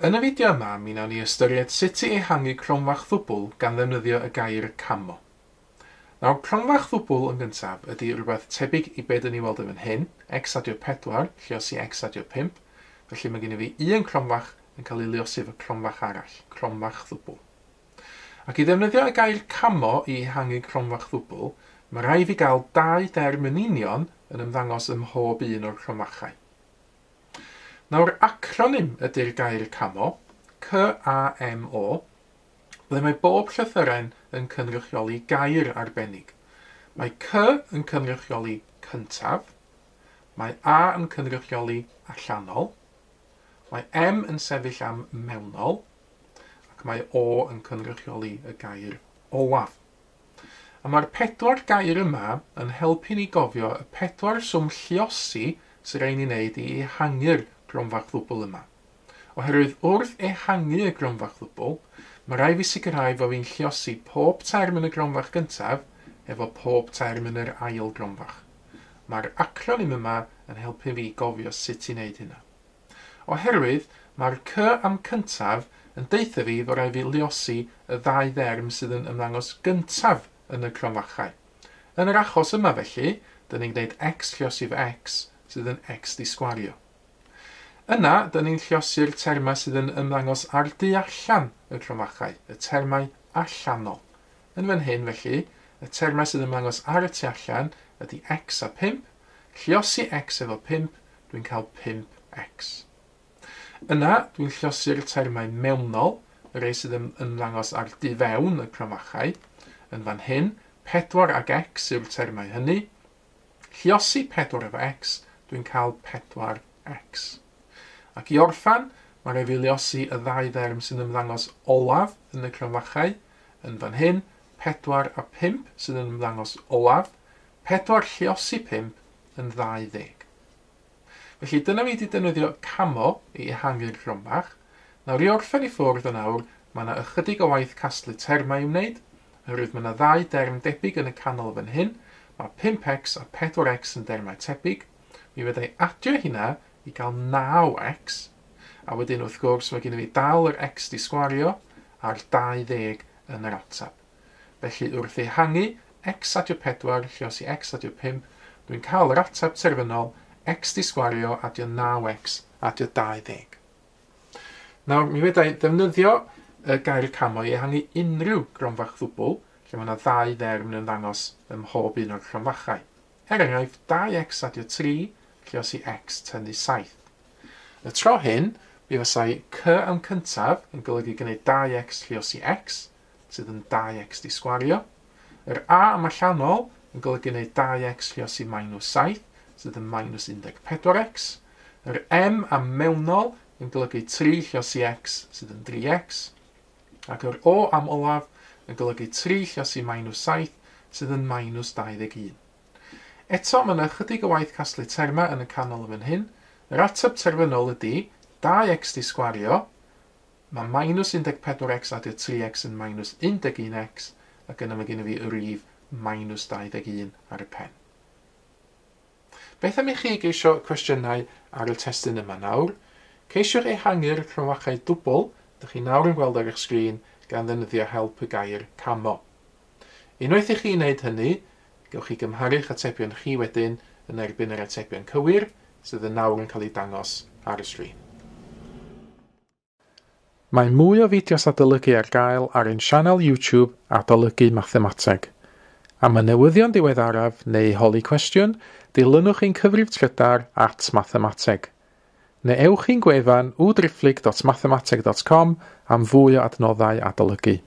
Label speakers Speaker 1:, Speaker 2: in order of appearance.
Speaker 1: Yn y fideo yma, mi wnawn ni ystyried sut i ehangu cromfach ddwbl gan ddefnyddio y gair camo. Nawr, cromfach ddwbl yn gyntaf ydy rhywbeth tebyg i be dyn ni weld yn fan hyn, x adio 4, lluosi x adio 5, felly mae gen i fi un cromfach yn cael ei luosi efo cromfach arall, cromfach ddwbl. Ac i ddefnyddio y gair camo i ehangu cromfach ddwbl, mae rhaid fi gael dau derm yn union yn ymddangos ym mhob un o'r cromfachau. Nawr, acronym ydy'r gair camo, C-A-M-O, ble mae bob llythyren yn cynrychioli gair arbennig. Mae C yn cynrychioli cyntaf, mae A yn cynrychioli allanol, mae M yn sefyll am mewnol, ac mae O yn cynrychioli y gair olaf. A mae'r pedwar gair yma yn helpu ni gofio y pedwar swm lluosi sy'n rhaid ni wneud i ehangu'r gronfach ddwbl yma. Oherwydd wrth ehangu y gronfach ddwbl, mae rhaid fi sicrhau fod fi'n lluosi pob term yn y gronfach gyntaf efo pob term yn yr ail gronfach. Mae'r acronym yma yn helpu fi gofio sut i wneud hynna. Oherwydd mae'r C am cyntaf yn deutha fi fod rhaid fi luosi y ddau dderm sydd yn ymddangos gyntaf yn y cromfachau. Yn yr achos yma felly, dyn ni'n gwneud x lluosi efo x sydd yn x di sgwario. Yna, dyn ni'n lluosi'r termau sydd yn ymddangos ar du allan y cromfachau, y termau allanol. Yn fan hyn felly, y termau sydd yn ymddangos ar y tu allan ydy x a 5, lluosi x efo 5, dwi'n cael 5x. Yna, dwi'n lluosi'r termau mewnol, y rhai sydd yn ymddangos ar du fewn y cromfachau. Yn fan hyn, 4 ag x yw'r termau hynny. Lluosi 4 efo x, dwi'n cael 4x. Ac i orffan, mae rhaid fi luosi y ddau dderm sy'n ymddangos olaf yn y cromfachau. Yn fan hyn, 4 a 5 sydd yn ymddangos olaf. 4 lluosi 5 yn 20. Felly dyna fi wedi defnyddio camo i ehangu'r cromfach. Nawr i orffen i ffwrdd yn awr, mae yna ychydig o waith casglu termau i'w wneud, oherwydd mae yna ddau derm debyg yn y canol fan hyn. Mae 5x a 4x yn dermau tebyg. Mi fydda i adio hynna i gael 9x, a wedyn wrth gwrs mae gen i fi dal yr x di sgwario a'r 20 yn yr ateb. Felly wrth ehangu x adio 4 lluosi x adio 5, dwi'n cael yr ateb terfynol x di sgwario adio 9x adio 20. Nawr, mi fedra i ddefnyddio y gair camo i ehangu unrhyw gronfach ddwbl lle mae yna ddau dderm yn ymddangos ym mhob un o'r cromfachau. Er enghraifft, 2x adio 3 lluosi x tynnu 7. Y tro hyn, mi fasai c am cyntaf yn golygu gwneud 2x lluosi x, sydd yn 2x di sgwario. Yr a am allanol yn golygu gwneud 2x lluosi minus 7, sydd yn minus 14x. Yr m am mewnol yn golygu 3 lluosi x, sydd yn 3x. Ac yr o am olaf yn golygu 3 lluosi minus 7, sydd yn minus 21. Eto, mae yna ychydig o waith casglu termau yn y canol yn fan hyn. Yr ateb terfynol ydy 2x di sgwario, mae minus 14x adio 3x yn minus 11x, ac yna mae gen i fi y rif minus 21 ar y pen. Beth am i chi geisio cwestiynau ar y testun yma nawr? Ceisiwch ehangu'r cromfachau dwbl ydych chi nawr yn gweld ar eich sgrin gan ddefnyddio help y gair camo. Unwaith i chi wneud hynny, gewch chi gymharu'ch atebion chi wedyn yn erbyn yr atebion cywir sydd yn nawr yn cael eu dangos ar y sgrin. Mae mwy o fideos adolygu ar gael ar ein sianel YouTube Adolygu Mathemateg. Am y newyddion diweddaraf neu holi cwestiwn, dilynwch ein cyfrif trydar @mathemateg. Neu ewch i'n gwefan www.mathemateg.com am fwy o adnoddau adolygu.